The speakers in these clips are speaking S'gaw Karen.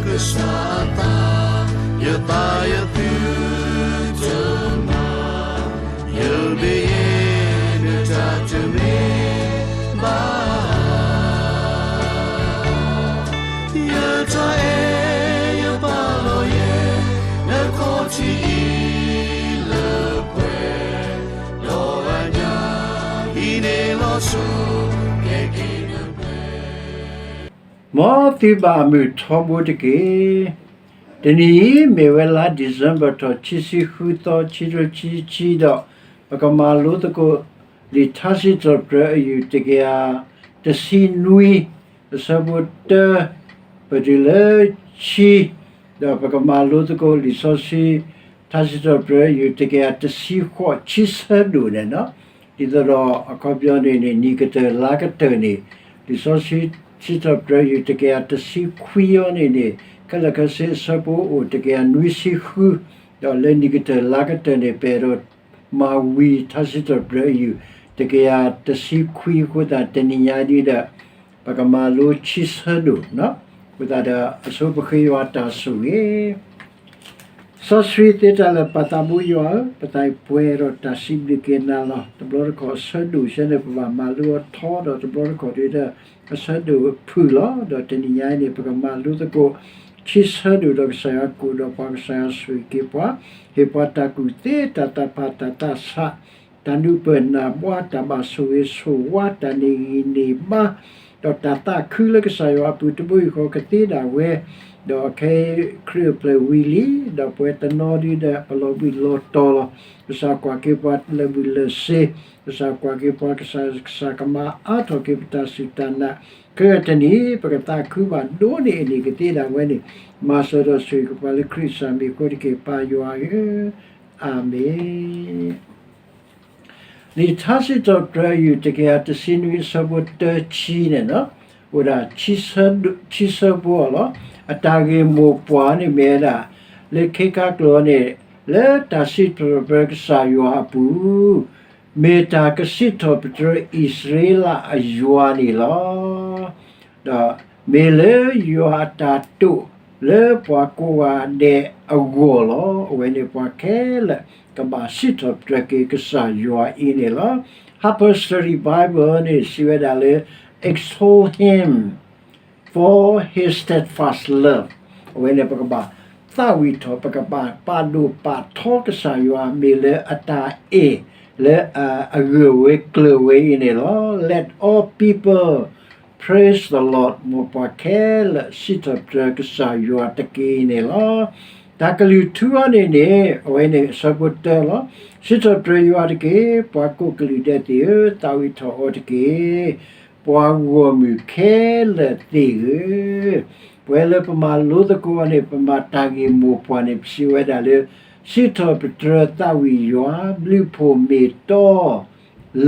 ကစၢ်အသး, ယသးယသုတမၤ, ယမ့ၢ်ယဲ နတၢ်တမ့ၢ်ဘၣ်. ယတၢ်အဲၣ်ယပာ်လီၤယဲ နခီၣ်ထံးအံၤလၢပှဲၤ, ဒီးအညၣ်အံၤန့ၣ်လီၤဆီ ကဲက့ၤနပှဲၤ မ်သုဘၣ်မုာ်ထီဘိတက့ၢ်. တနံၤအံၤ မ့ၢ်ဝဲလါ December ထီၣ် ခံဆံဃုသီ ခံကထိခံဆံခံဒီး ပကမၤလိသကိး လံာ်ထါစံးထီၣ်ပတြၢၤအယုၢ် တကယၤတဆံနွံ အဆၢဖိတၢ ပတုၤလၢခံ, ဒီးပကမၤလိသကိးလံာ်စီဆှံ ထါစံးထီၣ်ပတြၢၤအယုၢ် တကယၤတဆံဃိး ခံဆၢဒိၣ်န့ၣ်လီၤ. ဒ်သိးဒီးအခီပညီန့ၣ်န့ၣ် နံၣ်ကတၢၢ်လါကတၢၢ်န့ၣ် လံာ်စီဆှံ စံးထီၣ်ပတြၢၤအယုၢ် တကယၤတဆံခွံအံၤန့ၣ်န့ၣ် ခဲလၢာ်ခဲဆ့အဆၢဖိအိၣ် တကယၤနွံဆံဃု, ဒီးလၢနံၣ်ကတၢၢ်လါကတၢၢ်န့ၣ် ပအဲၣ်ဒိးမၤဝံၤထါစံးထီၣ်ပတြၢၤအယုၢ် တကယၤတဆံခွံအဃိသတး တနံၤညါဒ်ဒီး ပကမၤလိခံဆၢဒိၣ်, အဃိသတးဒီး အဆိပဃ့ယွၤတၢ်ဆိၣ်ဂ့ၤ စီဆှံသ့တၢ်လၢာ် ပၢ်သးဘိယွၤဧၢ, ပသးပှဲၤဒီးတၢ်စံးဘျုးက့ၤနၤလီၤ. တဘျီတခီၣ်အဆၢဒိၣ်ဆၢန့ၣ် ပဘၣ်မၤလိအီၤထီဒီး တဘျီတခီၣ်ဒ်ဒီး အဆၢဒိၣ်ဖုၣ်လီၤ. ဒီးတနံၤညါအံၤန့ၣ် ပကမၤလိသကိး ခံဆၢဒိၣ်ဒီးကစၢ်ယွၤကိၣ်ဒီးပှၤ ကစၢ်ယွၤဆိၣ်ဂ့ၤက့ၤပှၤ, ဟ့ၣ်ပှၤတၢ်ကူၣ်သ့ တၢ်သးဖး တၢ်သးဆး တၢ်နုာ်ပၢၢ်နၢ်ဘှါ တၢ်ဘၣ်ဆိၣ်ဂ့ၤဆိၣ်ဝါ တၢ်န့ၢ်ဂံၢ်န့ၢ်ဘါ ဒီးတၢ်သးခုလၢကစၢ်ယွၤအပူၤ တဘိယူၢ်ဃီကသ့ဒၣ်ဝဲ, ဒီးခဲအံၤခရံာ်အိၣ်ဖျဲၣ်ဝံၤလံ, ဒီးပဝဲတနီၤဒ်ဒီး ပလီၤဘှံးလီၤတီၤလီၤ. ကစၢ်ကွၢ်က့ၤပှၤလၢာ်ဘှံးလၢာ်စ့, ကစၢ်ကွၢ်က့ၤပှၤ ကစၢ် ကစၢ်ကမၤအါထီၣ်က့ၤပတၢ်စူၢ်တၢ်နာ်, ခဲအံၤတနံၤ ပကသးခုဘၣ်ဒိန့ၢ်အန့ၣ်ကသ့ဒၣ်ဝဲန့ၣ်, မၤစၢၤဒီးဆိၣ်ဂ့ၤက့ၤပှၤလၢခရံာ်ကစၢ်မံၤအဃိတက့ၢ် ပၢ်ယွၤဧၢ, အၤမ့ၣ်. လံာ်ထါစံးထီၣ်ပတြၢၤအယုၢ် တကယၤတဆံနွံအဆၢဖိတၢဆံန့ၣ်လီၤ, အိၣ်ဒၣ် ခံဆၢဖိအလီၤ. အတၢ်ဂ့ၢ်မိၢ်ပှၢ်န့ၣ်မ့ၢ်ဝဲဒၣ် လၢခ့ခါကျိာ်န့ၣ် လၢတၢ်စံးထီၣ်ပတြၢၤကစၢ်ယွၤအပူၤ မ့ၢ်တၢ်ကစံးထီၣ်ပတြၢၤအံၣ်စရ့လးအယွၤန့ၣ်လီၤ. ဒီးမ့ၢ်လၢယွၤအတၢ်တိာ်လၢပှၤကိးဂၤဒဲးအဂီၢ်လီၤ. အဝဲန့ၣ်ပှၤခဲလၢာ်ကဘၣ်စံးထီၣ်ပတြၢၤက့ၤကစၢ်ယွၤအံၤန့ၣ်လီၤ. Harper Study Bible န့ၣ်စံးဝဲဒၣ်လၢ extol him for his steadfast love အဝဲန့ၣ်ပကဘၣ်သးဝံၣ်ထီၣ် ပကဘၣ်ပာ်ဒိၣ်ပာ်ထီကစၢ်ယွၤ မ့ၢ်လၢအတၢ်အဲၣ်လၢအဂၢၢ်ဝဲကျၢၤဝဲအံၤန့ၣ်လီၤ. Let all people praise the Lord မ်ပှၤခဲလၢာ်စံးထီၣ်ပတြၢၤကစၢ်ယွၤတက့ၢ်န့ၣ်လီၤ. တၢ်ကလုၢ်ထူအံၤန့ၣ်န့ၣ် အဝဲန့ၣ်အဆၢဖိတၢလီၤ. စံးထီၣ်ပတြၢၤယွၤတက့ၢ်, ပှၤကိးကလုာ်ဒဲးသ့ၣ်ဧၢ, သးဝံၣ်ထီၣ်အီၤတက့ၢ်, ပှၤဂီၢ်မုၢ်ခဲလၢာ်သ့ၣ်ဧၢ. ပဝဲလၢပမၤလိသကိးအီၤန့ၣ် ပမၤတၢ်ဂ့ၢ်မိၢ်ပှၢ်န့ၣ် ပစံးဝဲဒၣ်လၢ စံးထီၣ်ပတြၢၤသးဝံၣ်ယွၤ ဘျုးဖှိၣ်မ့ၢ်တီ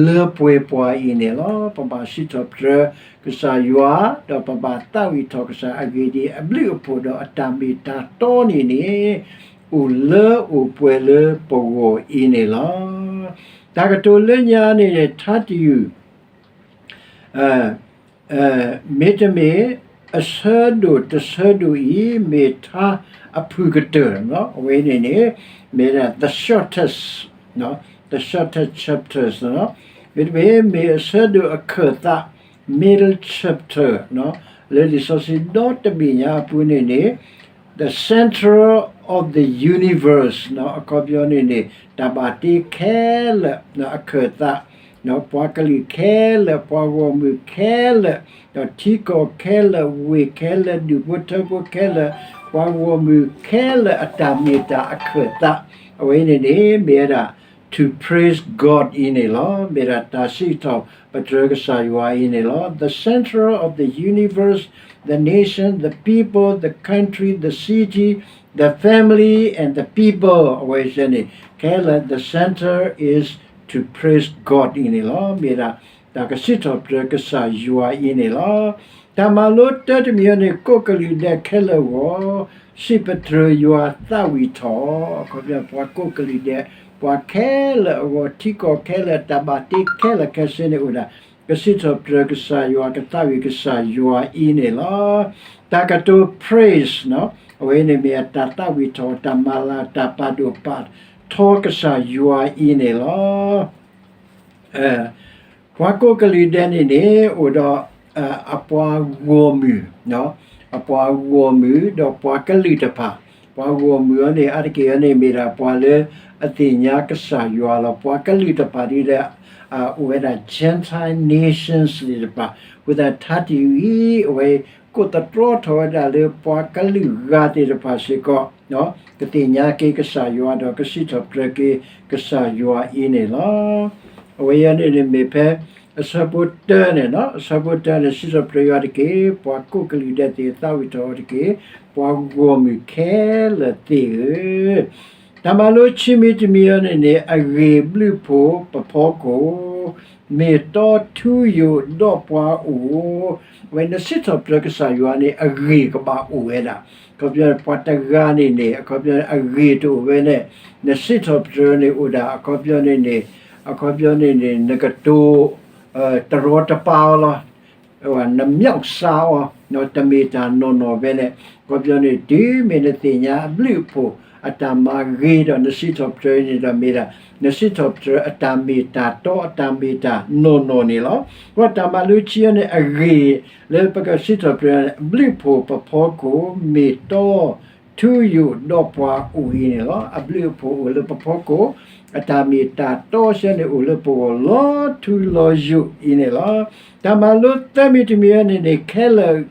လၢပှဲၤပှၤအံၤန့ၣ်လီၤ. ပဘၣ်စံးထီၣ်ပတြၢၤကစၢ်ယွၤ, ဒီးပဘၣ်သးဝံၣ်ထီၣ်ကစၢ်အဂ့ၢ်ဒ်အံၤ အဘျုးအဖှိၣ်ဒီးအတၢ်မ့ၢ်တၢ်တီန့ၣ်န့ၣ် အိၣ်လၢအိၣ်ပှဲၤလၢပဂီၢ်အံၤန့ၣ်လီၤ. တၢ်ကတိၤလၢညါန့ၣ်န့ၣ် ထါတယုၢ် မ့တမ့ၢ် အဆၢဒိၣ်တဆၢဒိၣ်အံၤ မ့ၢ်ထါအဖုၣ်ကတၢၢ်, အဝဲန့ၣ်န့ၣ် မ့ၢ်ဒၣ် the shortest, the shortest chapters, မ့တမ့ၢ် မ့ၢ်အဆၢဒိၣ်အခၢၣ်သး middle chapter, လၢလံာ်စီဆှံဒီတဘ့ၣ်ညါအပူၤန့ၣ်န့ၣ် the center of the universe, အခီပညီန့ၣ်န့ၣ် တၢ်ဘၣ်တ့ခဲလၢာ်အခၢၣ်သး, ပှၤကလုာ်ခဲလၢာ် ပှၤဂီၢ်မုၢ်ခဲလၢာ်, ဒီးထံကီၢ်ခဲလၢာ် ဝ့ၢ်ခဲလၢာ် ဒူၣ်ဖိထၢဖိခဲလၢာ် ပှၤဂီၢ်မုၢ်ခဲလၢာ်အတၢ်မ့ၢ်တၢ်အခၢၣ်သး, အဝဲန့ၣ်န့ၣ် မ့ၢ်ဝဲဒၣ် to praise God အံၤန့ၣ်လီၤ. မ့ၢ်ဒၣ်တၢ်စံးထီၣ်ပတြၢၤကစၢ်ယွၤအံၤန့ၣ်လီၤ. The center of the universe, the nation, the people, the country, the city, the family, and the people, အဝဲန့ၣ် ခဲလၢာ် the center is to praise God အံၤန့ၣ်လီၤ. မ့ၢ်ဒၣ်တၢ်ကစံးထီၣ်ပတြၢၤကစၢ်ယွၤအံၤန့ၣ်လီၤ. တၢ်မၤလိတၢတမံၤအံၤန့ၣ် ကိးကလုာ်ဒဲးခဲလၢာ်အဂီၢ် စံးပတြၢၤယွၤသးဝံၣ်ထီၣ်, အခီပညီ ပှၤကိးကလုာ်ဒဲး ပှၤခဲလၢာ်အဂီၢ် ထံကီၢ်ခဲလၢာ် တၢ်ဘၣ်တ့ခဲလၢာ်ခဲဆ့န့ၣ်အိၣ်ဒၣ် ကစံးထီၣ်ပတြၢၤကစၢ်ယွၤ ကသးဝံၣ်ကစၢ်ယွၤအံၤန့ၣ်လီၤ. တၢ်ကတိၤ praise န့ၣ် အဝဲန့ၣ်မ့ၢ်အတၢ်သးဝံၣ်ထီၣ် တၢ်မၤလၤ တၢ်ပာ်ဒိၣ်ပာ်ထီကစၢ်ယွၤအံၤန့ၣ်လီၤ. ပှၤကိးကလုာ်ဒဲးန့ၣ်န့ၣ် အိၣ်ဒီး အပှၤဂီၢ်မုၢ်, အပှၤဂီၢ်မုၢ် ဒီးပှၤကလုာ်တဖၣ်, ပှၤဂီၢ်မုၢ်အံၤန့ၣ် အါတက့ၢ်အံၤန့ၣ် မ့ၢ်ဒၣ်ပှၤလၢအသ့ၣ်ညါကစၢ်ယွၤလီၤ. ပှၤကလုာ်တဖၣ်ဒ်လဲၣ်, အိၣ်ဝဲဒၣ် Gentile nations သ့ၣ်တဖၣ်, အဃိသတး ထါတယုၢ်အံၤ အဝဲကိးသတြီထီၣ်ဝဲဒၣ်လၢပှၤကလုာ်ဂၤသ့ၣ်တဖၣ်စ့ၢ်ကီး ကသ့ၣ်ညါက့ၤကစၢ်ယွၤ ဒီးကစံးထီၣ်ပတြၢၤက့ၤကစၢ်ယွၤအံၤန့ၣ်လီၤ. အဝဲအံၤန့ၣ်န့ၣ်မ့ၢ်ဖဲ အဆၢဖိတၢန့ၣ်, အဆၢဖိတၢန့ၣ် စံးထီၣ်ပတြၢၤယွၤတက့ၢ်, ပှၤကိးကလုာ်ဒဲးသ့ၣ်သးဝံၣ်ထီၣ်အီၤတက့ၢ်, ပှၤဂီၢ်မုၢ်ခဲလၢာ်သ့ၣ်ဧၢ. တၢ်မၤလိခံမံၤတမံၤအံၤန့ၣ်န့ၣ် အဂ့ၢ်ဘျုးဖှိၣ်ပဖီခိၣ် မ့ၢ်တီထူယိာ်ဒီးပှၤအိၣ်, အဝဲနစံးထီၣ်ပတြၢၤကစၢ်ယွၤန့ၣ် အဂ့ၢ်ကဘၣ်အိၣ်ဝဲဒၣ်, အခီပညီန့ၣ် ပှၤတဂၤန့ၣ်န့ၣ် အခီပညီန့ၣ် အဂ့ၢ်တအိၣ်ဝဲန့ၣ် နစံးထီၣ်ပတြၢၤန့ၣ်အိၣ်ဒၣ် အခီပညီန့ၣ်န့ၣ်, အခီပညီန့ၣ်န့ၣ် နကတိၤ တရီတပါအီၤလီၤ. နမျီးစါအီၤ တမ့ၢ်တၢ်နီၢ်နီၢ်ဘဲန့ၣ်, အခီပညီန့ၣ် တုၤမ့ၢ်နသ့ၣ်ညါအဘျုးအဖှိၣ်အတၢ်မၤဂ့ၤဒီး နစံးထီၣ်ပတြၢၤန့ၣ်ဒီးမ့ၢ်ဒၣ် နစံးထီၣ်ပတြၢၤအတၢ်မ့ၢ်တၢ်တီ အတၢ်မ့ၢ်တၢ်နီၢ်နီၢ်န့ၣ်လီၤ. အဃိတၢ်မၤလိခံအံၤန့ၣ် အဂ့ၢ်လၢပကစံးထီၣ်ပတြၢၤ အဘျုးအဖှိၣ်ပဖီခိၣ် မ့ၢ်တီထူယိာ်ဒီးပှၤအိၣ်အံၤန့ၣ်လီၤ. အဘျုးအဖှိၣ်အိၣ်လၢပဖီခိၣ်, အတၢ်မ့ၢ်တၢ်တီစ့ၢ်န့ၣ် အိၣ်လၢပဂီၢ်လီၤထူလီၤယိာ်အံၤန့ၣ်လီၤ. တၢ်မၤလိသၢမံၤတမံၤအံၤန့ၣ်န့ၣ် ခဲလၢာ်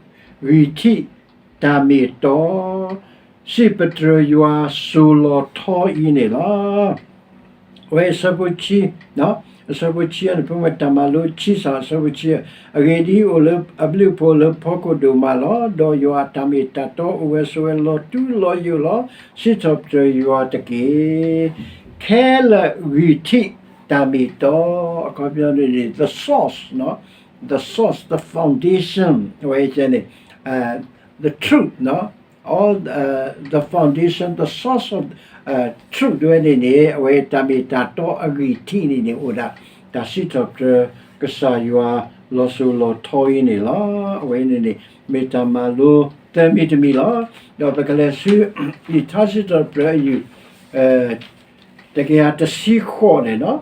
ဂံၢ်ထံးတၢ်မ့ၢ်တီ စံးပတြၢၤယွၤစိၤလီၤထီအံၤန့ၣ်လီၤ. အဝဲအဆၢဖိခံ, အဆၢဖိခံအံၤန့ၣ် ဖဲမ့ၢ်တၢ်မၤလိခံစး အဆၢဖိခံ, အဂ့ၢ်ဒ်အံၤ, အဘျုးအဖှိၣ်လၢဖီခိၣ်ဒိၣ်မးလီၤ. ဒီးယွၤအတၢ်မ့ၢ်တၢ်တီအိၣ်ဝဲဆိးဝဲလီၤထူလီၤယိာ်လီၤ. စံးထီၣ်ပတြၢၤယွၤတက့ၢ်. ခဲလၢာ်ဂံၢ်ထံးတၢ်မ့ၢ်တီ, အခီပညီန့ၣ်န့ၣ် the source, the source, the foundation, အဝဲန့ၣ် the truth, all the foundation, the source of truth ဝဲန့ၣ်န့ၣ် အဝဲတၢ်မ့ၢ်တၢ်တီအဂံၢ်ထံးန့ၣ်န့ၣ် အိၣ်ဒၣ် တၢ်စံးထီၣ်ပတြၢၤကစၢ်ယွၤလီၤစိၤလီၤထီအံၤန့ၣ်လီၤ. အဝဲန့ၣ်န့ၣ် မ့ၢ်တၢ်မၤလိသၢမံၤတမံၤလီၤ. ဒီးပကလဲၤဆူ လံာ်ထါစံးထီၣ်ပတြၢၤအယုၢ် တကယၤတဆံဃိးန့ၣ်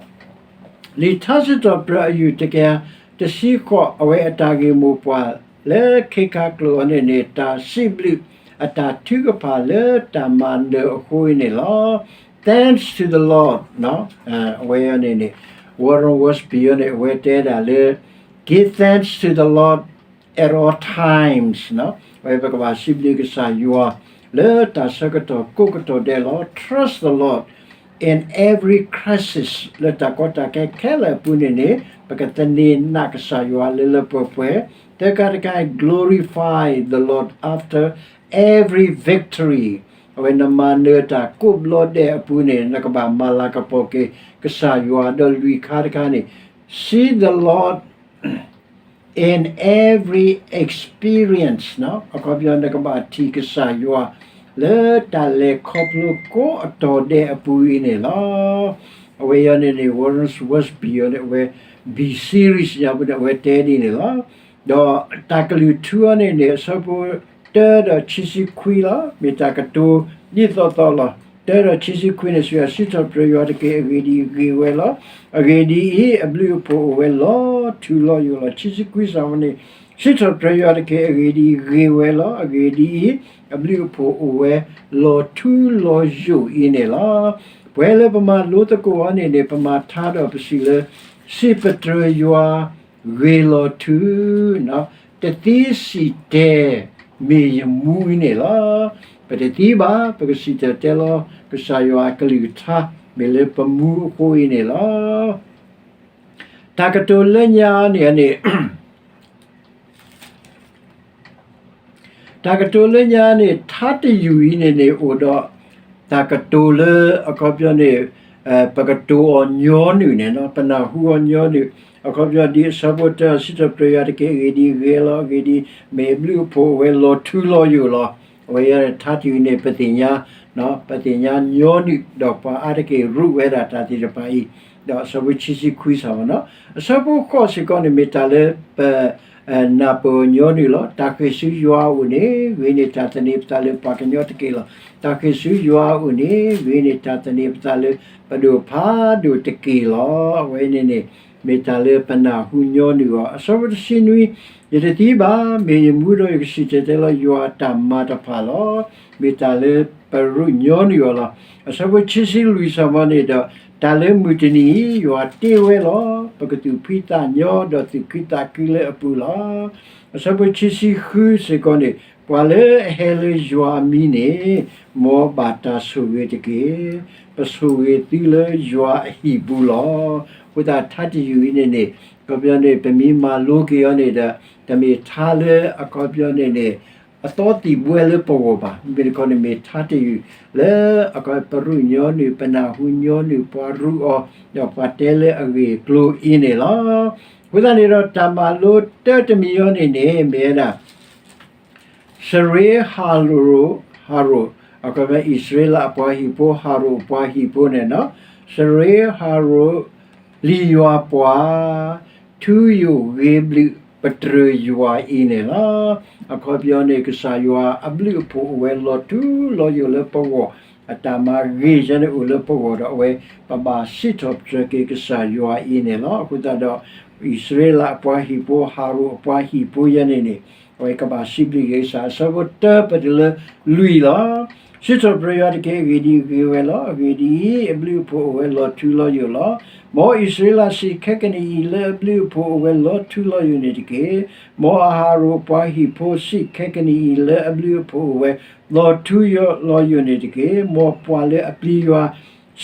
လီၤ. လံာ်ထါစံးထီၣ်ပတြၢၤအယုၢ်တကယၤတဆံဃိး အဝဲအတၢ်ဂ့ၢ်မိၢ်ပှၢ်လၢခ့ခါကျိာ်အံၤန့ၣ်န့ၣ် တၢ်စံးဘျုးအတၢ်ထုကဖၣ်လၢတၢ်မၤနၢၤအဃိအံၤန့ၣ်လီၤ. Thanks to the Lord, အဝဲအံၤန့ၣ်န့ၣ် Warren Wiersbe အံၤန့ၣ် အဝဲတဲဒၣ်လၢ Give thanks to the Lord at all times, အဝဲပကဘၣ်စံးဘျုးကစၢ်ယွၤ လၢတၢ်ဆၢကတီၢ်ကိးကတီၢ်ဒဲးလီၤ. Trust the Lord in every crisis, လၢတၢ်ကီတၢ်ခဲခဲလၢာ်အပူၤန့ၣ်န့ၣ် ပကသန့ၤနၢ်ကစၢ်ယွၤလၢလၢပှဲၤပှဲၤ, သၢခါတခါ glorify the Lord after every victory, အဝဲနမၤနၢၤတၢ်ကိးဘျီဒဲးအပူၤန့ၣ် နကဘၣ်မၤလၤကပီၤက့ၤကစၢ်ယွၤ ဒီးလွံၢ်ခါတခါန့ၣ် See the Lord in every experience, အခီပညီနကဘၣ်ထံၣ်ကစၢ်ယွၤ လၢတၢ်လဲၤခီဖျိကိးအတီၤဒဲးအပူၤအံၤန့ၣ်လီၤ. အဝဲအံၤန့ၣ်န့ၣ် Warren Wiersbe အံၤန့ၣ် အဝဲ B series ညါပူၤန့ၣ် အဝဲတဲဒ်န့ၣ်လီၤ. ဒီးတၢ်ကလုၢ်ထူအံၤန့ၣ်န့ၣ် အဆၢဖိတၢဒီးခံဆံခွံလီၤ. မ့ၢ်တၢ်ကတိၤဒ်သိးသိးလီၤ. တၢဒီးခံဆံခွံန့ၣ် စံးထီၣ်ပတြၢၤယွၤတက့ၢ်, အဂ့ၢ်ဒ်အံၤဂ့ၤဝဲလီၤ. အဂ့ၢ်ဒ်အံၤ, အဘျုးအဖှိၣ်အိၣ်ဝဲလီၤထူလီၤယိာ်လီၤ. ခံဆံခွံစးဝဲန့ၣ် စံးထီၣ်ပတြၢၤယွၤတက့ၢ်, အဂ့ၢ်ဒ်အံၤဂ့ၤဝဲလီၤ. အဂ့ၢ်ဒ်အံၤ, အဘျုးအဖှိၣ်အိၣ်ဝဲလီၤထူလီၤယိာ်အံၤန့ၣ်လီၤ. ပှဲၤလၢပမၤလိသကိးအံၤန့ၣ်န့ၣ် ပမၤထါဒီးပစံးလၢ စံးပတြၢၤယွၤ ဂ့ၤလီၤထူ, တသံစံၣ်တဲၤ မ့ၢ်ယမူအံၤန့ၣ်လီၤ. ပတသံဘၣ်, ပကစံၣ်တဲၤတဲလီၤ ကစၢ်ယွၤအကလုၢ်ကထါ မ့ၢ်လၢပမူအဃိအံၤန့ၣ်လီၤ. တၢ်ကတိၤလၢညါန့ၣ်န့ၣ် တၢ်ကတိၤလၢညါန့ၣ် ထါတယုၢ်အံၤန့ၣ်န့ၣ် အိၣ်ဒီး တၢ်ကတိၤလၢ အခီပညီန့ၣ် ပကတိၤအီၤညီနုၢ်န့ၣ်လီၤ, ပနၢ်ဟူအီၤညီနုၢ်, အခီပညီဒ်အဆၢဖိတၢ စံးထီၣ်ပတြၢၤယွၤတက့ၢ်, အဂ့ၢ်ဒ်အံၤဂ့ၤလီၤ, အဂ့ၢ်ဒ်အံၤ မ့ၢ်အဘျုးအဖှိၣ်အိၣ်ဝဲလီၤထူလီၤယိာ်လီၤ. အဝဲအံၤထါတယုၢ်န့ၣ် ပသ့ၣ်ညါ, ပသ့ၣ်ညါညီနုၢ် ဒီးပှၤအါတက့ၢ်ရူးဝဲဒၣ်တၢ်သ့ၣ်တဖၣ်အံၤ, ဒီးအဆၢဖိဆံဆံခွံစ့ၢ်ကီးနီၤ, အဆၢဖိဃိးစ့ၢ်ကီးန့ၣ် မ့ၢ်တၢ်လၢပ နၢ်ပၢၢ်ညီနုၢ်လီၤ. တၢ်ဃ့ၢ်ဆူယွၤအအိၣ်န့ၣ် ဂ့ၤန့ၢ်တၢ်သန့ၤပသးလၢပှၤကညီတက့ၢ်လီၤ. တၢ်ဃ့ၢ်ဆူယွၤအအိၣ်န့ၣ် ဂ့ၤန့ၢ်တၢ်သန့ၤပသးလၢပဒိၣ်ဖးဒိၣ်တက့ၢ်လီၤ. အဝဲန့ၣ်န့ၣ် မ့ၢ်တၢ်လၢပနၢ်ဟူညီနုၢ်အီၤ. အဆၢဖိတဆံနွံ, ယတသံဘၣ်, မ့ၢ်ယမူဒီးယကစံၣ်တဲၤတဲလီၤယွၤအတၢ်မၤတဖၣ်လီၤ. မ့ၢ်တၢ်လၢပရူးညီနုၢ်အီၤလီၤ. အဆၢဖိခံဆံလွံၢ်စ့ၢ်ကီးန့ၣ်ဒီး, တၢ်လၢမုၢ်တနံၤအံၤ ယွၤတ့ဝဲလီၤ. ပကသူၣ်ဖှံသးညီဒီးသူၣ်ခုသးခုလၢအပူၤလီၤ. အဆၢဖိခံဆံဃုစ့ၢ်ကီးန့ၣ်, ပှၤလၢအဟဲလၢယွၤအမံၤန့ၣ် မ်ဘၣ်တၢ်ဆိၣ်ဂ့ၤတက့ၢ်. ပဆိၣ်ဂ့ၤသုလၢယွၤအဟံၣ်ပူၤလီၤ. အဃိသတးထါတယုၢ်အံၤန့ၣ်န့ၣ်, အခီပညီန့ၣ် ပမ့ၢ်မၤလိက့ၤအီၤန့ၣ်ဒီး, တမ့ၢ်ထါလၢအခီပညီန့ၣ်န့ၣ် အသီသံၣ်ဘှဲလၢပဂီၢ်ဘၣ်. မ့ၢ်တခီန့ၣ်မ့ၢ်ထါတယုၢ်လၢ အခီပညီပရူးညီနုၢ် ပနၢ်ဟူညီနုၢ် ပှၤရူးအီၤ, ဒီးပှၤတဲလၢအဂ့ၢ်အကျိၤအံၤန့ၣ်လီၤ. အဃိသတးန့ၣ်ဒီး တၢ်မၤလိတၢတမံၤအံၤန့ၣ်န့ၣ် မ့ၢ်ဝဲဒၣ် စရ့ဟရိၣ်, ဟရိၣ်, အခီပညီ အံၣ်စရ့လးအပှၤဟံၣ်ဖိ ဟရိၣ်အပှၤဟံၣ်ဖိန့ၣ်, စရ့ဟရိၣ် ပျံၤယွၤပှၤ, ထူယိာ်ဂ့ၤဘျုးပတြၢၤယွၤအံၤန့ၣ်လီၤ. အခီပညီန့ၣ် ကစၢ်ယွၤအဘျုးအဖှိၣ်အိၣ်ဝဲလီၤထူလီၤယိာ်လၢပဂီၢ်, အတၢ်မၤဂ့ၤယဲန့ၣ်အိၣ်လၢပဂီၢ်ဒီး အဝဲပဘၣ်စံးထီၣ်ပတြၢၤက့ၤကစၢ်ယွၤအံၤန့ၣ်လီၤ. အဃိသတးဒီး အံၣ်စရ့လးအပှၤဟံၣ်ဖိ ဟရိၣ်အပှၤဟံၣ်ဖိယဲန့ၣ်န့ၣ် အဝဲကဘၣ်စံးဘျုးက့ၤကစၢ်. အဆၢဖိတၢပတုၤလၢလွံၢ်လီၤ. စံးထီၣ်ပတြၢၤယွၤတက့ၢ်. အဂ့ၢ်ဒ်အံၤ, ဂ့ၤဝဲလီၤ. အဂ့ၢ်ဒ်အံၤ, အဘျုးအဖှိၣ်အိၣ်ဝဲလီၤထူလီၤယိာ်လီၤ. မ်အံၣ်စရ့လးစံး, ခဲကနံၣ်အံၤလၢအဘျုးအဖှိၣ်အိၣ်ဝဲလီၤထူလီၤယိာ်န့ၣ်တက့ၢ်. မ်အဟရိၣ်အပှၤဟံၣ်ဖိစံး, ခဲကနံၣ်အံၤလၢအဘျုးအဖှိၣ်အိၣ်ဝဲလီၤထူလီၤယိာ်န့ၣ်တက့ၢ်. မ်ပှၤလၢအပျံၤယွၤ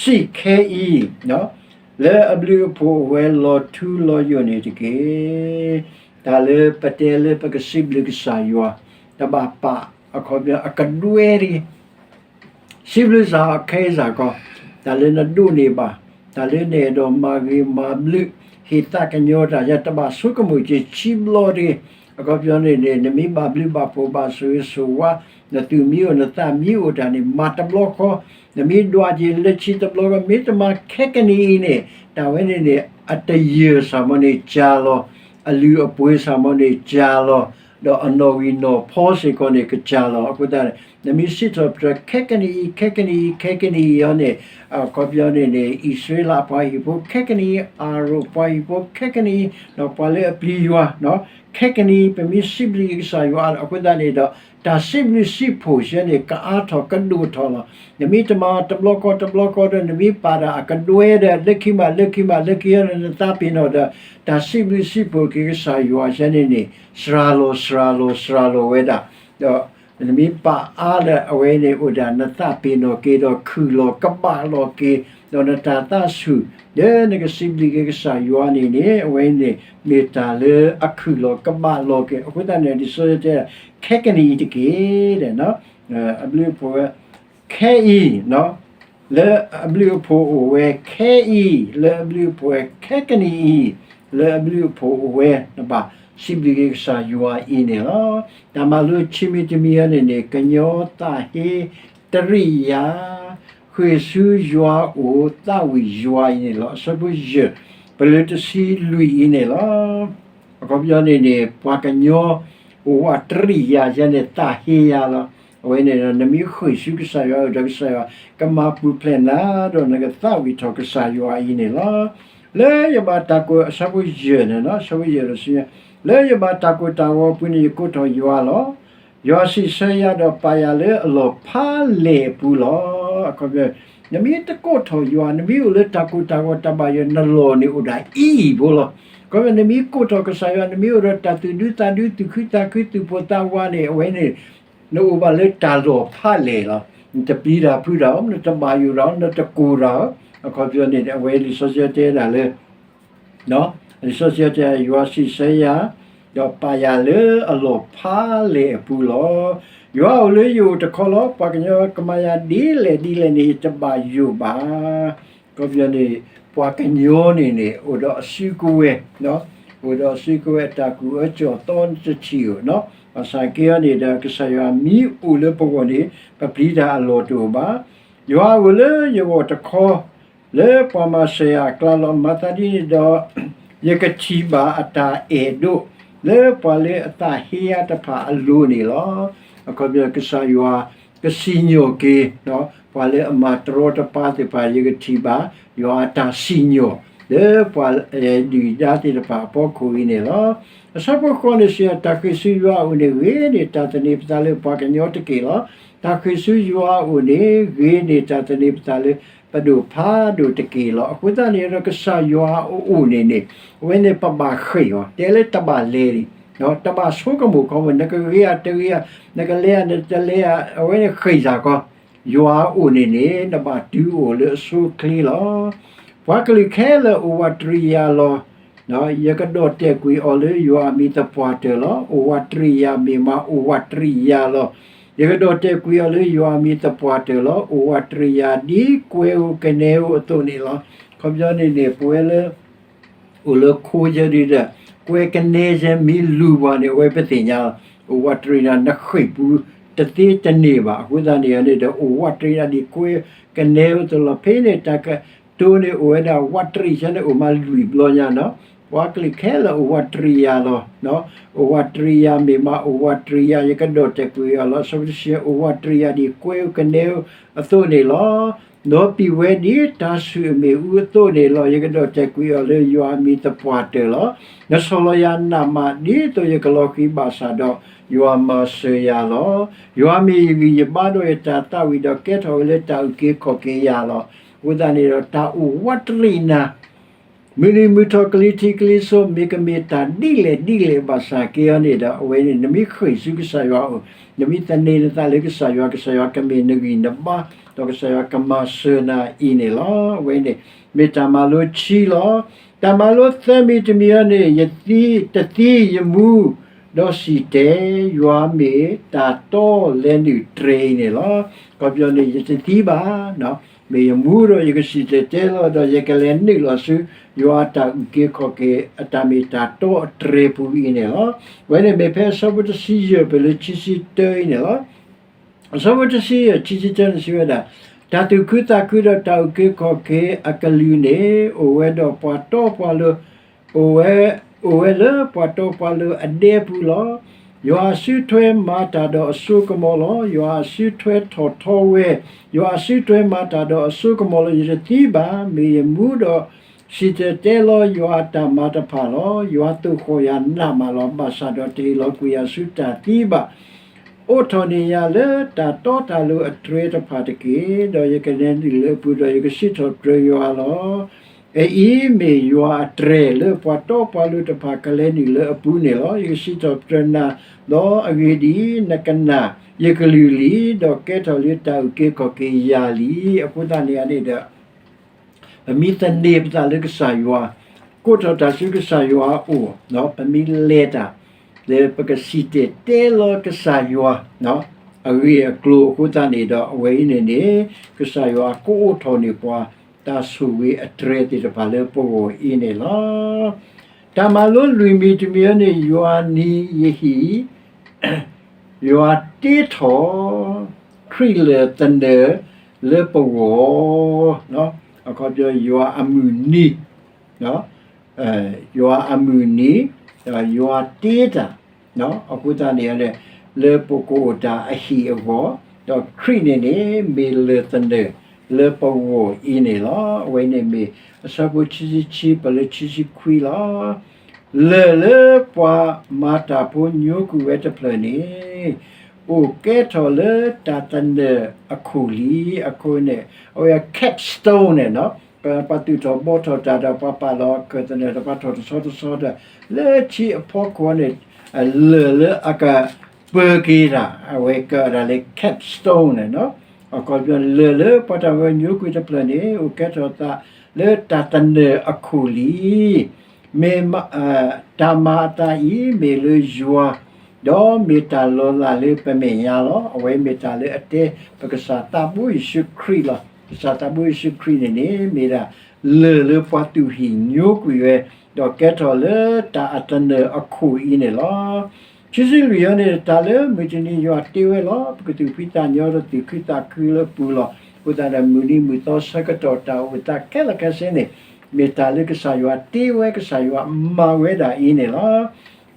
စံး, ခဲအံၤ လၢအဘျုးအဖှိၣ်အိၣ်ဝဲလီၤထူလီၤယိာ်န့ၣ်တက့ၢ်. တၢ်လၢပတဲလၢပကစံးဘျုးကစၢ်ယွၤ, တဘၣ်ပာ်အခီပညီအကဒွဲတဂ့ၤ. စံးဘျုးစ့ၢ်ကီးခဲအံၤစ့ၢ်ကီး, တၢ်လၢနဒိးန့ၢ်ဘၣ်, တၢ်လၢနအဲၣ်ဒိးမၤဂ့ၤမၤဘျုး, ဟ့ၣ်သးကညီၤတၢ်ယၤ တဘၣ်ဆိကမိၣ်က့ၤဆံဘျီတဂ့ၤ. အခီပညီန့ၣ်န့ၣ် နမ့ၢ်ဘၣ်ဘျုးဘၣ်ဖှိၣ်ဘၣ်ဆိၣ်ဂ့ၤဆိၣ်ဝါ, နသူၣ်မံအိၣ်နသးမံအိၣ်တၢ်န့ၣ် မၤတဘျီဃီ, နမ့ၢ်ဒွးက့ၤလၢခံတဘျီဃီ မ့ၢ်တမၤခဲကနံၣ်အံၤန့ၣ် တၢ်ဝဲန့ၣ်န့ၣ် အတယၢၢ်စ့ၢ်ကီးန့ၣ်ကၢ်လီၤ, အလုၢ်အပှ့ၤစ့ၢ်ကီးန့ၣ်ကၢ်လီၤ, ဒီးအနီၣ်ဂံၢ်နီၣ်ဖီစ့ၢ်ကီးန့ၣ် ကစၢ်လီၤ. အဃိသတးန့ၣ် နမ့ၢ်စံးထီၣ်ပတြၢၤ ခဲကနံၣ်အံၤ ခဲကနံၣ်အံၤ ခဲကနံၣ်အံၤအံၤန့ၣ်, အခီပညီန့ၣ်န့ၣ် အံၣ်စရ့လးအပှၤဟံၣ်ဖိ ခဲကနံၣ်အံၤ, အဟရိၣ်ပှၤဟံၣ်ဖိ ခဲကနံၣ်အံၤ, ဒီးပှၤလၢအပျံၤယွၤ ခဲကနံၣ်အံၤ ပမ့ၢ်စံးဘျုးက့ၤကစၢ်ယွၤအဃိသတးန့ၣ်ဒီး တၢ်စံးဘျုးစံးဖှိၣ်ယဲန့ၣ် ကအါထီၣ်ကဒိၣ်ထီၣ်လီၤ. နမ့ၢ်တမၤတဘျီဃီတဘျီဃီဒီး နမ့ၢ်ပာ်တၢ်အကဒွဲဒီး လၢခံမး လၢခံမး လၢခံအံၤဒီး နသးပ့ၤနီၣ်ဒီး တၢ်စံးဘျုးစံးဖှိၣ်က့ၤကစၢ်ယွၤယဲန့ၣ်န့ၣ် စှၤလီၤ စှၤလီၤ စှၤလီၤဝဲဒၣ်, ဒီး နမ့ၢ်ပာ်အါလၢအဝဲန့ၣ်အိၣ်ဒၣ် နသးပ့ၤနီၣ်က့ၤဒီးခုၣ်လီၤကဘၣ်လီၤက့ၤ, ဒီးနတၢ်သးဆူၣ် လၢနကစံးဘျုးက့ၤကစၢ်ယွၤန့ၣ်န့ၣ် အဝဲန့ၣ် မ့ၢ်တၢ်လၢအခုၣ်လီၤကဘၣ်လီၤက့ၤ. အဃိသတးန့ၣ် လံာ်စီဆှံတဲ ခဲကနံၣ်အံၤတက့ၢ်, အဘျုးအဖှိၣ်ဝဲ ခဲအံၤ လၢအဘျုးအဖှိၣ်အိၣ်ဝဲ ခဲအံၤ လၢအဘျုးအဖှိၣ်ဝဲ ခဲကနံၣ်အံၤ လၢအဘျုးအဖှိၣ်အိၣ်ဝဲ နဘၣ်စံးဘျုးက့ၤကစၢ်ယွၤအံၤန့ၣ်လီၤ. တၢ်မၤလိခံမံၤတမံၤအံၤန့ၣ်န့ၣ် ကညီသးဟ့တရံးယၤ, ဃ့ၢ်ဆူယွၤအိၣ် သးဝံၣ်ယွၤအံၤန့ၣ်လီၤ. အဆၢဖိယဲၢ် ပလၢတဆံလွံၢ်အံၤန့ၣ်လီၤ. အခီပညီန့ၣ်န့ၣ် ပှၤကညီအိၣ်ဝးတရံးယၤယဲန့ၣ် သးဟ့ယၤလီၤ. အဝဲန့ၣ်ဒီး နမ့ၢ်ဃ့ၢ်ဆူကစၢ်ယွၤအအိၣ်ဒီး ကစၢ်ယွၤကမၤပူၤဖျဲးနၤ ဒီးနကသးဝံၣ်ထီၣ်ကစၢ်ယွၤအံၤန့ၣ်လီၤ. လၢယဘၣ်တၢ်ကိး အဆၢဖိယဲၢ်န့ၣ်လီၤ, အဆၢဖိယဲၢ်ဒီးဆူညါ, လၢယဘၣ်တၢ်ကိၢ်တၢ်ဂီၤအပူၤန့ၣ် ယကိးထီၣ်ယွၤလီၤ. ယွၤစံးဆၢယၤဒီးပာ်ယၤလၢအလီၢ်ဖးလဲၢ်အပူၤလီၤ. အခီပညီ နမ့ၢ်တကိးထီၣ်ယွၤ နမ့ၢ်အိၣ်လၢတၢ်ကိၢ်တၢ်ဂီၤတၢ်ဘၣ်ယိၣ် နလီၢ်န့ၣ်အိၣ်ဒၣ်အံၤဖိလီၤ. အခီပညီ နမ့ၢ်ကိးထီၣ်ကစၢ်ယွၤ နမ့ၢ်အိၣ်ဒီးတၢ်သူၣ်ဒူသးဒူ သူၣ်ခုသးခု သူၣ်ပိၢ်သးဝးန့ၣ် အဝဲန့ၣ် နအိၣ်ဘၣ်လၢတၢ်လီၢ်ဖးလဲၢ်လီၤ. နတပျံၤတၢ်ဖုးတၢ်ဧိၤ, နတဘၣ်ယိၣ်တၢ်ဧိၤ, နတကိၢ်တၢ်ဧိၤ, အခီပညီန့ၣ် အဝဲလံာ်စီဆှံတဲဒၣ်လၢ လံာ်စီဆှံတဲ ယွၤစံးဆၢယၤ ဒီးပာ်ယၤလၢအလီၢ်ဖးလဲၢ်အပူၤလီၤ. ယွၤအိၣ်လၢယအိၣ်တခီလီၤ. ပှၤကညီကမၤယၤဒ်လဲၣ်ဒ်လဲၣ်န့ၣ် ယတဘၣ်ယိၣ်ဘၣ်. အခီပညီန့ၣ် ပှၤကညီန့ၣ်န့ၣ် အိၣ်ဒီးအစုကဝဲၤ, အိၣ်ဒီးအစုကဝဲၤအတၢ်ကူၣ်အၢကူၣ်သီတထံၣ်ဧိၤ, ဘၣ်ဆၣ်က့အံၤန့ၣ်ဒီး ကစၢ်ယွၤမ့ၢ်အိၣ်လၢပဂီၢ်န့ၣ် ပပျံၤတၢ်အလီၢ်တအိၣ်ဘၣ်. ယွၤအိၣ်လၢယဂီၢ်တခီ လၢပှၤမၤစၢၤယၤအကျါလီၤ. မၤသးဒ်န့ၣ်ဒီး ယကထံၣ်ဘၣ်အတၢ်အဲၣ်ဒိး လၢပှၤလၢအသးဟ့ယၤတဖၣ်အလိၤန့ၣ်လီၤ. အခီပညီ ကစၢ်ယွၤကစံၣ်ညီၣ်က့ၤ ပှၤလၢအမၤတရီတပါသ့ၣ်တဖၣ် ယကထံၣ်ဘၣ် ယွၤအတၢ်စံၣ်ညီၣ် လၢပှၤဒုၣ်ဒါသ့ၣ်တဖၣ်အဖီခိၣ်အံၤန့ၣ်လီၤ. အဆၢဖိဃိးန့ၣ်စံး တၢ်ဃ့ၢ်ဆူယွၤအအိၣ်န့ၣ် ဂ့ၤန့ၢ်တၢ်သန့ၤပသးလၢပှၤကညီတက့ၢ်လီၤ. တၢ်ဃ့ၢ်ဆူယွၤအအိၣ်န့ၣ် ဂ့ၤန့ၢ်တၢ်သန့ၤပသးလၢပဒိၣ်ဖးဒိၣ်တက့ၢ်လီၤ. အဃိသတးန့ၣ်ဒီး ကစၢ်ယွၤအအိၣ်န့ၣ်န့ၣ် အဝဲန့ၣ်ပဘၣ်ဃ့ၢ်အီၤ တဲလၢတဘၣ်လဲၤဒံး တဘၣ်ဆိကမိၣ်ခီမီ နကဂ့ၤဧါတဂ့ၤဧါ နကလဲၤဧါနတလဲၤဧါ အဝဲန့ၣ်ဃ့ၢ်စ့ၢ်ကီး ယွၤအအိၣ်န့ၣ်န့ၣ် နဘၣ်တုၤအိၣ်လၢအဆိအချ့လီၤ. ပှၤကလုာ်ခဲလၢာ်အိၣ်ဝးတရံးယၤလီၤ. ယကဒီၣ်တဲာ်ကွံာ်အီၤလၢယွၤအမံၤသပှၢ်တၢၢ်လီၤ. အိၣ်ဝးတရံးယၤမ့ၢ်မး အိၣ်ဝးတရံးယၤလီၤ. ယကဒီၣ်တဲာ်ကွံာ်အီၤလၢယွၤအမံၤသပှၢ်တၢၢ်လီၤ. အိၣ်ဝးတရံးယၤဒ်ကွဲဧိၤကနဲဧိၤအသိးန့ၣ်လီၤ. ခီပညီန့ၣ်န့ၣ် ပဝဲလၢ အိၣ်လၢခိယဲဒုဒီး ကွဲကနဲယဲမ့ၢ်လူၤပှၤန့ၣ် အဝဲပသ့ၣ်ညါလီၤ. အိၣ်ဝးတရံးနၤ နဃ့ၢ်ပူၤတသ့တန့ၢ်ဘၣ်. အဃိသတးန့ၣ်န့ၣ်ဒီး အိၣ်ဝးတရံးနၤဒ်ကွဲကနဲဧိၤအသိးလီၤ. ဖဲန့ၣ်တၢ်ကတိၤန့ၣ် အိၣ်ဝဲဒၣ်ဝးတရံးဆၢန့ၣ် အိၣ်မးလွံၢ်ဘျီညါနီၤ. ပှၤကလုာ်ခဲလၢာ်အိၣ်ဝးတရံးယၤလီၤ. အိၣ်ဝးတရံးယၤမ့ၢ်မး အိၣ်ဝးတရံးယၤ ယကဒီၣ်တဲာ်ကွံာ်အီၤလီၤ. အဆၢဖိတဆံ အိၣ်ဝးတရံးယၤဒ်ကွဲဧိၤကနဲဧိၤအသိးန့ၣ်လီၤ. နီၢ်ပံာ်ဝဲဒ်တၢ်ဆူၣ်အမ့ၣ်အူအသိးန့ၣ်လီၤ. ယကဒီၣ်တဲာ်ကွံာ်အီၤလၢယွၤအမံၤသပှၢ်တၢၢ်လီၤ. နဆီၣ်လီၤယၤနးမးဒ်သိးယကလီၤဃံၤဘၣ်ဆၣ်ဒီး ယွၤမၤစၢၤယၤလီၤ. ယွၤမ့ၢ်ယဂံၢ်ယဘါဒီးယတၢ်သးဝံၣ်ဒီး ကဲထီၣ်ဝဲလၢတၢ်အုၣ်က့ၤခီၣ်က့ၤယၤလီၤ. အဃိသတးန့ၣ်ဒီး တၢ်အိၣ်ဝးတရံးနၤ မုၢ်နံၤမုၢ်ထီၣ်ကလံၤထံးကလံၤစိး မ့ၢ်ကမ့ၢ်တၢ်ဒ်လဲၣ်ဒ်လဲၣ်ဘၣ်ဆၣ်က့ၤအီၤန့ၣ်ဒီး အဝဲန့ၣ် နမ့ၢ်ဃ့ၢ်ဆူကစၢ်ယွၤအအိၣ် နမ့ၢ်သန့ၤနသးလၢကစၢ်ယွၤ ကစၢ်ယွၤကမ့ၢ်နဂံၢ်နဘါ ဒီးကစၢ်ယွၤကမၤစၢၤနၤအံၤန့ၣ်လီၤ. အဝဲန့ၣ် မ့ၢ်တၢ်မၤလိခံလီၤ. တၢ်မၤလိသၢမံၤတမံၤအံၤန့ၣ် ယသံ တသံယမူ ဒီးစံၣ်တဲၤ ယွၤမ့ၢ်တၢ်တီလဲၤနုာ်တြဲၤအံၤန့ၣ်လီၤ. ခီပညီန့ၣ် ယတသံဘၣ် မ့ၢ်ယမူဒီး ယကစံၣ်တဲၤတဲလီၤဒီး ယကလဲၤနုာ်လီၤဆူ ယွၤအတၢ်အုၣ်က့ၤခီၣ်က့ၤ အတၢ်မ့ၢ်တၢ်တီအတြဲၤပူၤအံၤန့ၣ်လီၤ. အဝဲန့ၣ်မ့ၢ်ဖဲအဆၢဖိတဆံယဲၢ် ပလၢခံဆံတၢအံၤန့ၣ်လီၤ. အဆၢဖိတဆံယဲၢ် ခံဆံတၢန့ၣ်စံးဝဲဒၣ်, တၢ်သူၣ်ခုသးခုဒီးတၢ်အုၣ်က့ၤခီၣ်က့ၤအကလုၢ်န့ၣ် အိၣ်ဝဲဒီးပှၤတီပှၤလိၤ, အိၣ်ဝဲ, အိၣ်ဝဲလၢပှၤတီပှၤလိၤအဒဲပူၤလီၤ. ယွၤအစုထွဲမၤတၢ်ဒီးအစိကမီၤလီၤ. ယွၤအစုထွဲထီၣ်ထီဝဲ, ယွၤအစုထွဲမၤတၢ်ဒီးအစိကမီၤလီၤ. ယတသံဘၣ်, မ့ၢ်ယမူဒီး စံၣ်တဲၤတဲလီၤယွၤအတၢ်မၤတဖၣ်လီၤ. ယွၤသိၣ်ဃီၣ်ယၤနးမးလီၤ. ဘၣ်ဆၣ်ဒီးတဟ့ၣ်လီၤကွံာ်ယၤဆူတၢ်သံဘၣ်. အိးထီၣ်န့ၢ်ယၤလၢတၢ်တီတၢ်လိၤအတြဲၤတဖၣ်တက့ၢ်. ဒီးယကလဲၤနုာ်လၢအပူၤဒီး ယကစံးထီၣ်ပတြၢၤယွၤလီၤ. အအံၤမ့ၢ်ယွၤအတြဲၤလၢပှၤတီပှၤလိၤတဖၣ်ကလဲၤနုာ်လၢအပူၤန့ၣ်လီၤ. ယကစံးထီၣ်ပတြၢၤနၤလီၤ. အဂ့ၢ်ဒ်အံၤ, နကနၣ်ယကလုၢ်လံ, ဒီးကဲထီၣ်လၢတၢ်အုၣ်က့ၤခီၣ်က့ၤယၤလံ. အဃိသတးန့ၣ်န့ၣ်ဒီး ပမ့ၢ်သန့ၤပသးလၢကစၢ်ယွၤ, ကိးထီၣ်တၢ်ဆူကစၢ်ယွၤအအိၣ်, ပမ့ၢ်လဲၤတၢ်လၢပကစံၣ်တဲၤတဲလီၤကစၢ်ယွၤ အဂ့ၢ်အကျိၤအဃိသတးန့ၣ်ဒီး အဝဲအံၤန့ၣ်န့ၣ် ကစၢ်ယွၤကအိးထီၣ်န့ၢ်ပှၤ တၢ်ဆိၣ်ဂ့ၤအတြဲၤသ့ၣ်တဖၣ်လၢပဂီၢ်အံၤန့ၣ်လီၤ. တၢ်မၤလိလွံၢ်မံၤတမံၤအံၤန့ၣ် ယွၤနံၤယဟံၣ် ယွၤတ့ထီၣ် ခရံာ်လၢာ်သနၢၣ်လၢပဂီၢ်, အခီပညီ ယွၤအမုၢ်နံၤ, ယွၤအမုၢ်နံၤ, ဒီးယွၤတ့တၢ်, အဃိသတးန့ၣ် လၢပကအိၣ်တၢ်အဟံၣ်အဂီၢ်, ဒီးခရံာ်န့ၣ်န့ၣ် မ့ၢ်လၢာ်သနၢၣ်လၢပဂီၢ်အံၤန့ၣ်လီၤ. အဝဲန့ၣ်မ့ၢ်အဆၢဖိခံဆံခံ ပလၢခံဆံခွံလီၤ. လၢၢ်လၢပှၤမၤတၢ်ဖိညိကွံာ်ဝဲတဖျၢၣ်န့ၣ် အိၣ်ကဲထီၣ်လၢတၢ်သနၢၣ်အခိၣ်လံ. အခိၣ်န့ၣ် အဝဲ capstone န့ၣ်နီၤ, ပှၤသူၣ်ထီၣ်ဘှီထီၣ်တၢ်ဒီး ပှၤပာ်လီၤခၢၣ်သနၢၣ်ဒီး ပှၤထီၣ်တဆီတဆီဒီး လၢခံအဖီခိၣ်န့ၣ် လၢၢ်လၢအကပၢၤက့ၤတၢ် အဝဲကဲဒၣ်လၢ capstone န့ၣ်နီၤ. အခီပညီ လၢၢ်လၢပှၤတၢ်ဖိညိကွံာ်တဖျၢၣ်န့ၣ် အိၣ်ကဲထီၣ်သးလၢတၢ်သနၢၣ်အခိၣ်လံ. မ့ၢ် တၢ်မၤအသးအံၤ မ့ၢ်လၢယွၤ, ဒီးမ့ၢ်တၢ်လီၤလးလၢပမဲာ်ညါလီၤ. အဝဲမ့ၢ်တၢ်လၢအတဲ ပကစၢ်သးဘိယ့ၣ်ၡူးခရံာ်လီၤ. ကစၢ်သးဘိယ့ၣ်ၡူးခရံာ်န့ၣ်န့ၣ် မ့ၢ်ဒၣ်လၢၢ်လၢပှၤသူၣ်ဟံၣ်ညိကွံာ်ဝဲ, ဒီးကဲထီၣ်လၢတၢ်အသနၢၣ်အခိၣ်အံၤန့ၣ်လီၤ. ခံဆံလွံၢ်အံၤန့ၣ် တၢ်လၢမုၢ်တနံၤယွၤတ့ဝဲလီၤ. ပကသူၣ်ဖှံသးညီဒီးသူၣ်ခုသးခုလၢအပူၤလီၤ. အဃိသတးဒီး မုၢ်နံၤမုၢ်သီဆၢကတီၢ်တၢ်အိၣ်သးခဲလၢာ်ခဲဆ့န့ၣ် မ့ၢ်တၢ်လၢကစၢ်ယွၤတ့ဝဲ ကစၢ်ယွၤမၤဝဲဒၣ်အံၤန့ၣ်လီၤ.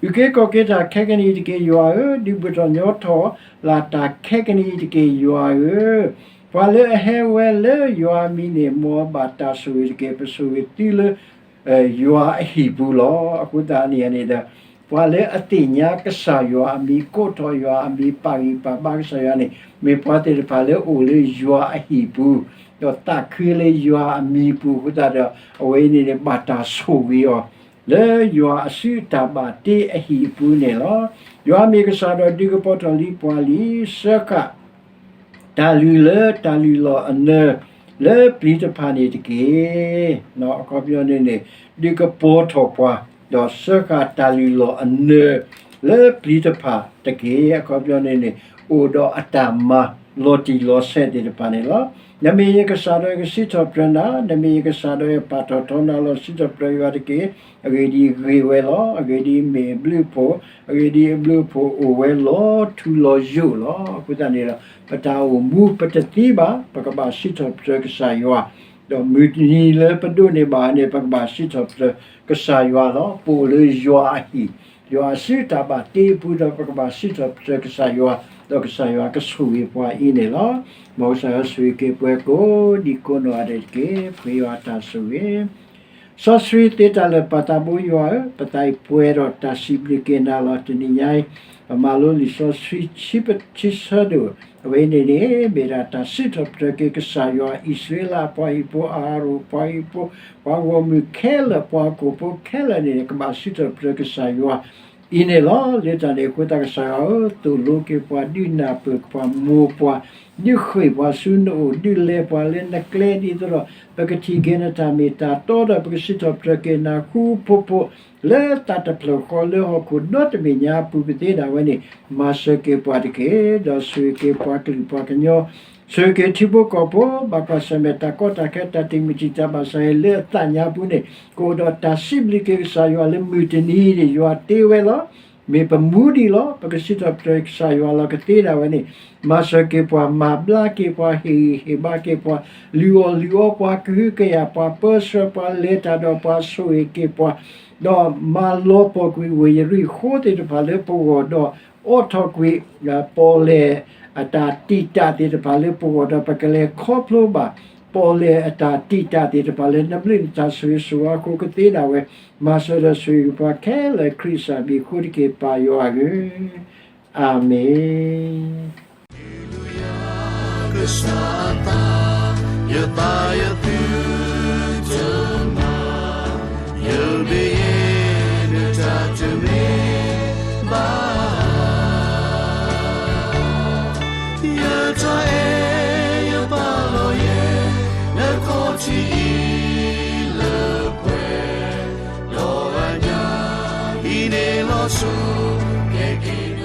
အုၣ်က့ၤခီၣ်က့ၤတၢ်ခဲကနံၣ်အံၤတက့ၢ် ယွၤဧၢ, ဒုးဘူၣ်ထီၣ်ညီထီၣ်လၢ်တၢ်ခဲကနံၣ်အံၤတက့ၢ် ယွၤဧၢ. ပှၤလၢအဟဲဝဲလၢယွၤအမံၤန့ၣ် မ်အဘၣ်တၢ်ဆိၣ်ဂ့ၤတက့ၢ်. ပဆိၣ်ဂ့ၤသုလၢ ယွၤအဟံၣ်ပူၤလီၤ. အဃိသတးန့ၣ်န့ၣ်ဒီး ပှၤလၢအသ့ၣ်ညါကစၢ်ယွၤအမံၤ ကိးထီၣ်ယွၤအမံၤ ပာ်ဂံၢ်ပာ်ဘါကစၢ်ယွၤန့ၣ် မ့ၢ်ပှၤသ့ၣ်တဖၣ်လၢအိၣ်လၢယွၤအဟံၣ်ပူၤ ဒီးသးခုလၢယွၤအမံၤပူၤအဃိသတးဒီး အဝဲအံၤန့ၣ်န့ၣ် ဘၣ်တၢ်ဆိၣ်ဂ့ၤအီၤ လၢယွၤအစုတၢ်ဘၣ်တ့အဟံၣ်အပူၤန့ၣ်လီၤ. ယွၤမ့ၢ်ကစၢ်ဒီးဒုးကပီၤထီၣ်လံပှၤလံ, စၢဃာ် တၢ်လုၢ်လၢတၢ်လုၢ်လီၢ်အနၢၤ လၢပျံၤတဖၣ်န့ၣ်တက့ၢ်. အခီပညီန့ၣ်န့ၣ် ဒုးကပီၤထီၣ်ပှၤ ဒီးစၢဃာ်တၢ်လုၢ်လီၢ်အနၢၤ လၢပျံၤတဖၣ်တက့ၢ်. အခီပညီန့ၣ်န့ၣ် အိၣ်ဒီးအတၢ်မၤလီၤတံၢ်လီၤဆဲးသ့ၣ်တဖၣ်န့ၣ်လီၤ. နမ့ၢ်ယကစၢ်ဒီးယကစံးထီၣ်ပတြၢၤနၤ, နမ့ၢ်ယကစၢ်ဒီးယပာ်ထီၣ်ထီနၤလီၤ စံးထီၣ်ပတြၢၤယွၤတက့ၢ်. အဂ့ၢ်ဒ်အံၤဂ့ၤဝဲလီၤ. အဂ့ၢ်ဒ်အံၤမ့ၢ်အဘျုးအဖှိၣ်, အဂ့ၢ်ဒ်အံၤအဘျုးအဖှိၣ်အိၣ်ဝဲလီၤထူလီၤယိာ်လီၤ. အဃိသတးန့ၣ်ဒီး ပတၢ်အိၣ်မူပတသံဘၣ်, ပကဘၣ်စံးထီၣ်ပတြၢၤကစၢ်ယွၤ, ဒီးမုၢ်တနံၤလၢပဒိးန့ၢ်ဘၣ်န့ၣ် ပကဘၣ်စံးထီၣ်ပတြၢၤကစၢ်ယွၤလီၤ. ပအိၣ်လၢယွၤအဟံၣ်, ယွၤအစုတၢ်ဘၣ်တ့အပူၤဒီး ပကဘၣ်စံးထီၣ်ပတြၢၤကစၢ်ယွၤ, ဒီးကစၢ်ယွၤကဆိၣ်ဂ့ၤပှၤအံၤန့ၣ်လီၤ. မ်ကစၢ်ယွၤဆိၣ်ဂ့ၤက့ၤပှၤကိးဒံကိးနီၢ်ဂၤဒဲးတက့ၢ်. ပဃ့ယွၤအတၢ်ဆိၣ်ဂ့ၤ စီဆှံသ့တၢ်လၢာ်ပၢ်သးဘိယွၤဧၢ, ပသးအံၤပှဲၤဒီးတၢ်စံးဘျုးက့ၤနၤလီၤ. တနံၤညါအံၤ ပမၤလိလံာ်စီဆှံဆံဆၢဒိၣ်, အဝဲန့ၣ်န့ၣ် မ့ၢ်ဒၣ်တၢ်စံးထီၣ်ပတြၢၤက့ၤကစၢ်ယွၤ အံၣ်စရ့လးအပှၤဟံၣ်ဖိ အၤဟရိၣ်အပှၤဟံၣ်ဖိ ပှၤဂီၢ်မုၢ်ခဲလၢာ် ပှၤဟီၣ်ခိၣ်ဖိခဲလၢာ်န့ၣ် ကဘၣ်စံးထီၣ်ပတြၢၤကစၢ်ယွၤ အံၤန့ၣ်လီၤ. လၢတၢ်န့ၣ်အဃိသတးကစၢ်ယွၤဧၢ, သိၣ်လိက့ၤပှၤ ဒုးနၢ်ပၢၢ်ပှၤ မိၢ်ပှၢ် ဒုးဃ့ၢ်ပှၤဆူနအိၣ် ဒုးလဲၤပှၤလၢနကျဲဒ်သိးဒီး ပကထံၣ်က့ၤနတၢ်မ့ၢ်တၢ်တီဒီး ပကစံးထီၣ်ပတြၢၤက့ၤနၤဃူဖိဖိ လၢသးတဖျၢၣ်ဃီလၢဟီၣ်ခိၣ်ဒီတဘ့ၣ်ညါအပူၤ ပသ့ဒၣ်ဝဲန့ၣ် မၤစၢၤက့ၤပှၤတက့ၢ်. ဒီးဆိၣ်ဂ့ၤက့ၤပှၤကလုာ်ပှၤကညီ ဆိၣ်ဂ့ၤက့ၤထံဖိကီၢ်ဖိ ဘၣ်ကွၢ်ဆၢၣ်မဲာ်တၢ်ကီတၢ်ခဲ တၢ်တံာ်မုၢ်တံာ်တာ်ဘၣ်ဆၣ်အံၤ လၢအသးညါပူၤန့ၣ် ကအိၣ်ဒီးတၢ်စံးဘျုးက့ၤကစၢ်ယွၤလၢမုၢ်တနံၤအံၤန့ၣ် ယွၤတ့ဝဲလီၤ. မ့ၢ်ပမူဒံးလီၤ. ပကစံးထီၣ်ပတြၢၤကစၢ်ယွၤလီၤ ကသ့ဒၣ်ဝဲန့ၣ် မၤစၢၤက့ၤပှၤ မၤဘျါက့ၤပှၤ ဟ့ၣ်ဂံၢ်ဟ့ၣ်ဘါက့ၤပှၤ လုၢ်အီၣ်လုၢ်အီပှၤ ကဟုကယာ်ပှၤ ပၢဆှၢပှၤ လဲၤတၢ်ဒီးပှၤ ဆိၣ်ဂ့ၤက့ၤပှၤ ဒီးမၤလီၤပှီၢ်ကွံာ်ဝ့ၢ်ယရံၣ်ဃိၤသ့ၣ်တဖၣ်လၢပဂီၢ်ဒီး အိးထီၣ်ကွံာ် ပီၣ်လဲၣ်အတၢ်တံာ်တာ်သ့ၣ်တဖၣ်လၢပဂီၢ်ဒီး ပကလဲၤခီဖျိဘၣ် ပီၣ်လဲၣ်အတၢ်တံာ်တာ်သ့ၣ်တဖၣ်လၢ နဘျုးနတၢ်ဆိၣ်ဂ့ၤဆိၣ်ဝါအဃိကသ့ဒၣ်ဝဲ မၤစၢၤဒီးဆိၣ်ဂ့ၤပှၤခဲလၢာ် ခရံာ်ကစၢ်မံၤအဃိတက့ၢ် ပၢ်ယွၤဧၢ, အၤမ့ၣ်. ယသးယသုတမၤ, ယမ့ၢ်ယဲနတၢ်တမ့ၢ်ဘၣ်, ယတၢ်အဲၣ်ယပာ်လီၤယဲ နခီၣ်ထံးအံၤလၢပှဲၤ, ဒီးအညါအံၤန့ၣ်လီၤဆိ ကဲက့ၤ